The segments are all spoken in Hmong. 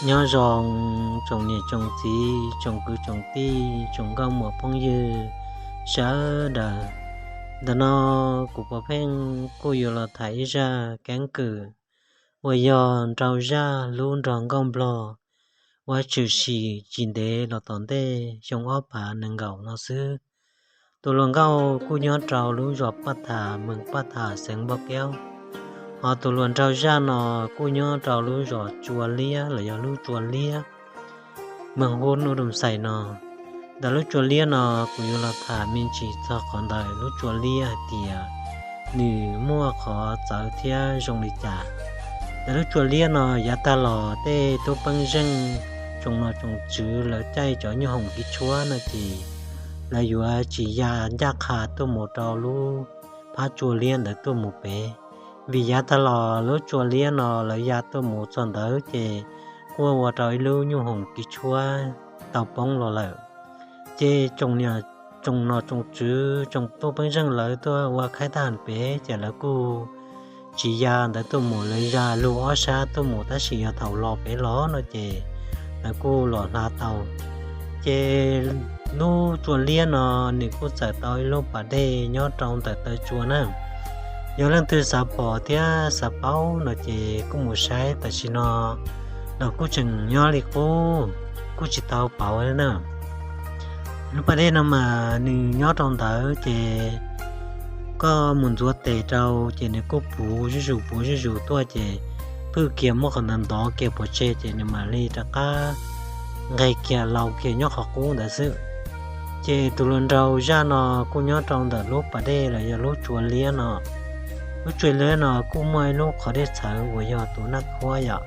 Nyob zoo tsoom niam tsoom txiv, tsoom kwv tsoom tij, tsoom nkauj muam phooj ywg sawv daws. Ntawm no kuv Pov Pheej kuj yuav los tham ib zaj keeb kwm uas yog nrau zaj lub nroog Nkauj Nplog uas tshwm sim tsis ntev los tom ntej xyoo ob phav nees nkaum no xwb. Tus hluas nkauj kuj nyob rau lub zos Paj Tham, moos Paj Tham, xeev Npauj Kaub, hos tus hluas nrau zaj no kuj nyob rau lub zos Tsua Liab los yog lub Tsua Liab, moos Hub Nub Doo Xais no. Ntawm lub Tsua Liab no kuv yuav los tham me ntsis txog qhov ntawm lub Tsua Liab hais tias nws muaj qhov txawv thiab zoo li cas. Ntawm lub Tsua Liab no yav tag los tej tub peeb zeej tsoom nom tsoom tswv lawv caij cov nyuj hoom kib tshuab no ces lawv yuav tsis ya ncaj qha tuaj mus rau lub phab Tsua Liab ntawd tuaj mus pem, vim yav tag los lub Tsua Liab no lawv ya tuaj mus txog ntawd ces kuj ua rau ib lub nyuj hoom kib tshuab tau poob los lawm. Ces tsoom nom tsoom tswv tsoom tub peeb zeej lawv tuaj ua khaib thaj pem ces lawv kuj tsis ya ntawd tuaj mus, lawv ya lug ob sab tuaj mus tab sis yog thaum los pem los no ces lawv kuj los hla tau. Ces lub Tsua Liab no nws kuj txawm tau ib lub pas dej nyob rau ntawm taw tsua na. Yog leej twg xav pom thiab xav paub no ces kuj mus saib tam sim no los kuj tseem nyob li qub, kuj tsis tau pauv na. Lub pas dej no mas nws nyob rau ntawd ces koj mus ntxuav tes rau ces nws kuj puv zuj zus puv zuj zus tuaj ces phwj kiag muab qhov ntawd ntov kiag pov tseg ces nws mam li rov qab nqes kiag laus kiag nyob qhov qub ntawd xwb. Ces tus hluas nraug zaj no kuj nyob rau ntawm lub pas dej los yog lub Tsua Liab no. Lub Tsua Liab no kuj muaj ib lub qhov dej txhawv uas yog tus Naj Khuab yom,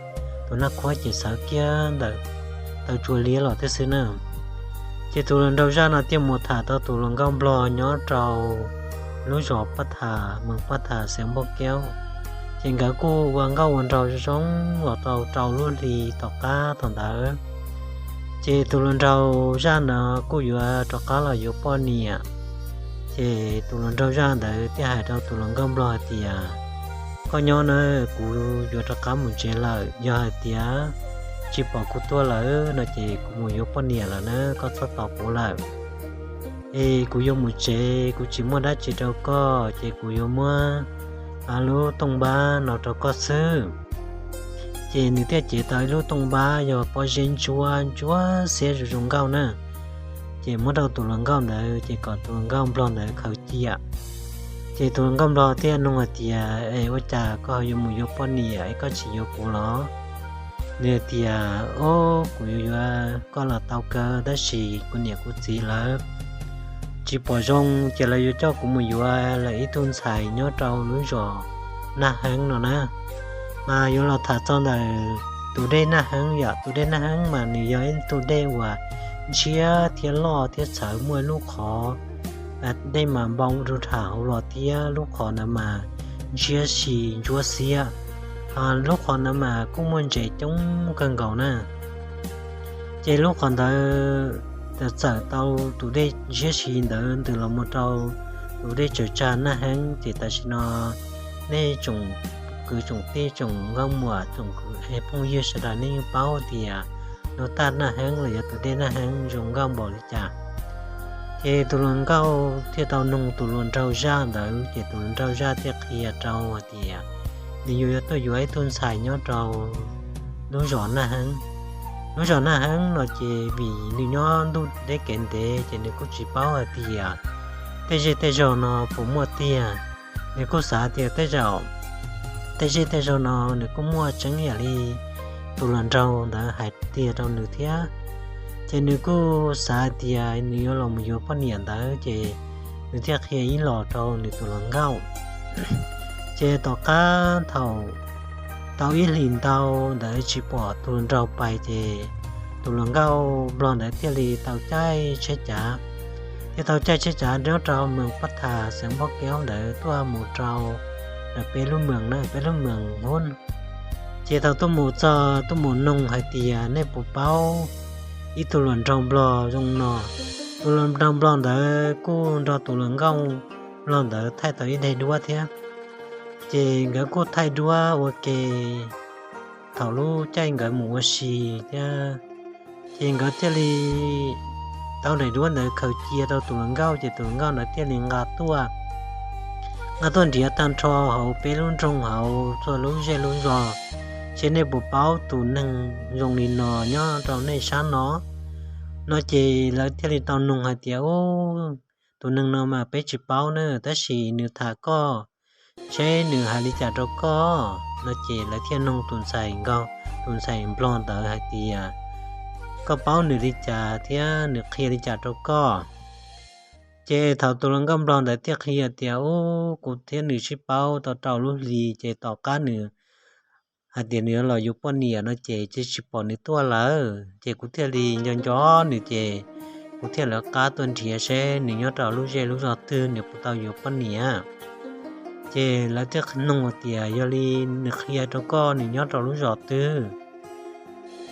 tus Naj Khuab ces txhawv kiag ntawm taw Tsua Liab los thiab xwb na. Ces tus hluas nraug zaj no thiaj mus tham tau tus hluas nkauj Nplog nyob rau lub zos Paj Tham, moos Paj Tham, xeev Npauj Kaub. Ces nkawd kuj ua nkauj ua nraug zoo zoo los tau rau lub hli tom qab thaum ntawd. Ces tus hluas nraug zaj no kuj yuav rov qab los yuav poj niam. Ces tus hluas nraug zaj ntawd thiaj hais rau tus hluas nkauj Nplog hais tias, koj nyob na, kuv yuav rov qab mus tsev lawm, yog hais tias tsis pom kuv tuaj lawm no ces kuv mus yuav poj niam lawm na, koj txhob tos kuv lawm. Es kuv yuav mus tsev, kuv tsis muaj dab tsi rau koj ces kuv yuav muab lub tooj npab no rau koj xwb. Ces nws thiaj cev tau ib lub tooj npab yog pob zeb ntsuab ntsuab xiab zoo zoo nkauj na. Ces muab rau tus hluas nkauj ntawd ces kom tus hluas nkauj Nplog ntawd khaws cia. Ces tus hluas nkauj Nplog thiaj nug hais tias, es ua cas koj ho yuav mus yuav poj niam es koj tsis yuav kuv los? Nws hais tias, o, kuv yuav yuav koj los tau kawg tab sis kuv niam kuv txiv lawv tsis pom zoo ces lawv yuav coj kuv mus yuav lawv ib tug ntxhais nyob rau lub zos Naj Heeb no na. Mas yuav los tham txog ntawm tus dej Naj Heeb yom, tus dej Naj Heeb mas nws yog ib tug dej uas ntshiab thiab loj thiab txhawv, muaj ib lub qhov dej mas npau rau nram hauv los thiab lub qhov ntawd mas ntshiab si ntsuab xiab. Lub qhov ntawd mas kuj muaj ntses coob kawg nkaus na. Ces lub qhov ntawd txawm tau tus dej ntshiab si ntawd ntws los mus rau tus dej tsaws tsag Naj Heeb. Ces tam sim no nej tsoom kwv tsoom tij, tsoom nkauj muam, tsoom kwv phooj ywg sawv daws nej yeej paub tias lub taj Naj Heeb los yog tus dej Naj Heeb zoo nkauj npaum li cas. Ces tus hluas nkauj thiaj tau nug tus hluas nraug zaj ntawd, ces tus hluas nraug zaj thiaj qhia rau hais tias nws yuav yuav tuaj yuav ib tug ntxhais nyob rau lub zos Naj Heeb. Lub zos Naj Heeb no ces vim nws nyob ntuj deb kev ntev ces nws kuj tsis paub hais tias tej zej tej zog no puas muaj tiag. Nws kuj xav tias tej zaum tej zej tej zog no nws kuj muaj tseeb ib yam li tus hluas nraug ntawd hais tiag rau nws thiab. Ces nws kuj xav tias nws yuav los mus yuav poj niam ntawd, ces nws thiaj qhia ib los rau nws tus hluas nkauj. Ces tom qab thaum tau ib hlis ntau ntawd tsis pom tus hluas nraug pais, ces tus hluas nkauj Nplog ntawd thiaj li tau caij tsheb cav, thiaj tau caij tsheb cav nyob rau moos Paj Tham xeev Npauj Kaub ntawd tuaj mus rau peb lub moos na, peb lub moos Hub. Ces thaum tuaj mus txog tuaj mus nug hais tias nej puas paub ib tug hluas nraug Nplog zoo no. Tus hluas nraug Nplog ntawd kuj nrog tus hluas nkauj Nplog ntawd thaij tau ib daim duab thiab. Ces nkawd kuj thaij duab ua ke, thaum lub caij nkawd mus ua si thiab, ces nkawd thiaj li tau daim duab ntawd khaws cia rau tus hluas nkauj, ces tus hluas nkauj ntawd thiaj li nqa tuaj, nqa tuaj nrhiav tag nrho hauv peb lub nroog hauv txhua lub zej lub zos, seb nej puas paub tus neeg zoo li no nyob rau nej sab no. No ces lawv thiaj li tau noog hais tias, Ub, tus neeg no mas peb tsis paub na, tab sis nws tham koj, seb nws hais li cas rau koj. No ces lawv thiaj noog tus ntxhais nkaus, tus ntxhais nplog ntawd hais tias, Koj paub nws li cas thiab nws qhia li cas rau koj? Ces thaum tus hluas nkauj nplog ntawd thiaj qhia tias, Ub, kuv thiab nws sib paub tau rau lub hli, ces tom qab nws hais tias nws los yuav poj niam no ces tsis pom nws tuaj lawm, ces kuv thiaj li nco nco nws, ces kuv thiaj lawv qab tuaj nrhiav seb nws nyob rau lub zej lub zos twg, nws puas tau yuav poj niam. Ces lawv thiaj noog tias, Yog li nws qhia rau koj nws nyob rau lub zos twg?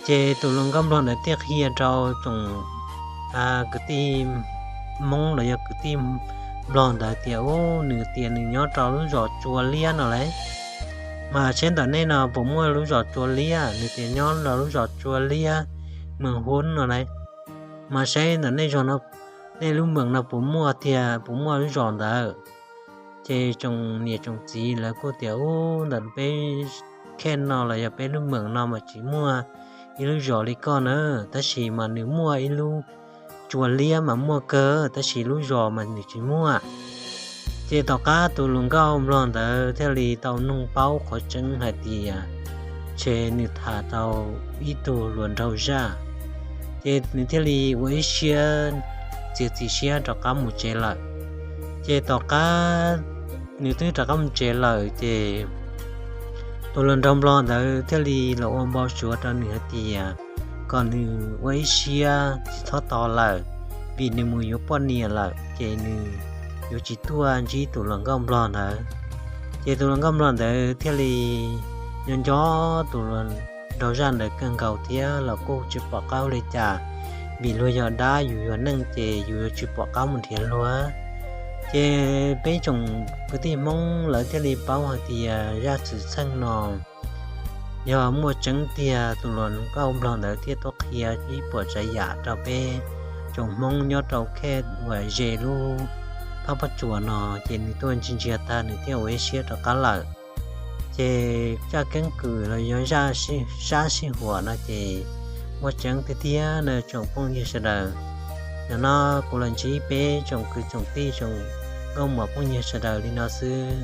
Ces tus hluas nkauj nplog ntawd thiaj qhia rau tsoom kwv tij Hmoob los yog kwv tij nplog ntawd tias, Ub, nws tias nws nyob rau lub zos Tsua Liab no lauj. Mas seb ntawm nej no puas muaj lub zos Tsua Liab? Nws tias nyob rau lub zos Tsua Liab, Moos Hub no lauj. Mas seb ntawm nej zos no, nej lub moos no puas muaj tiag, puas muaj lub zos ntawd? Ces tsoom niam tsoom txiv lawv kuj tias, Ub, ntawm peb khej no los yog peb lub moos no mas tsis muaj ib lub zos li koj na, tab sis mas nws muaj ib lub Tsua Liab mas muaj kawg, tab sis lub zos mas nws tsis muaj. Ces tom qab tus hluas nkauj nplog ntawd thiaj li tau noog paub qhov tseeb hais tias, ces nws tham tau ib tug hluas nraug zaj, ces nws thiaj li ua ib siab txiav txim siab rov qab mus tsev lawm. Ces tom qab nws twb rov qab mus tsev lawm, ces tus hluas nraug nplog ntawd thiaj li los ua npau suav rau nws hais tias kom nws ua ib siab tsis txhob tos lawm, vim nws mus yuav poj niam lawm ces nws yuav tsis tuaj ntsib tus hluas nkauj nplog ntawd. Ces tus hluas nkauj nplog ntawd thiaj li nco nco tus hluas nraug zaj ntawd kawg nkaus thiab los kuj tsis pom qab ua li cas, vim luag yog dab yus yog neeg ces yus yuav tsis pom qab mus nrhiav luag. Ces peb tsoom kwv tij Hmoob lawv thiaj li paub hais tias zaj xwm txheej no yog muaj tseeb tiag, tus hluas nkauj nplog ntawd thiaj tuaj qhia ib puas tsav yam rau peb tsoom Hmoob nyob rau khej uas ze lub phab pob tsuas no, ces nws tuaj ntsia ntsia tag nws thiaj ua ib siab rov qab lawm. Ces zaj keeb kwm los yog zaj sab sij huam no ces muaj tseeb tiag tiag na tsoom phooj ywg sawv daws. Nim no kuv los ntsib peb tsoom kwv tsoom tij tsoom nkauj muam phooj ywg sawv daws li no xwb.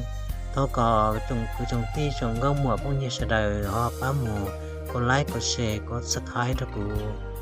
Thov kom tsoom kwv tsoom tij tsoom nkauj muam phooj ywg sawv daws ho pab mus kov like, kov share, kov subscribe rau kuv.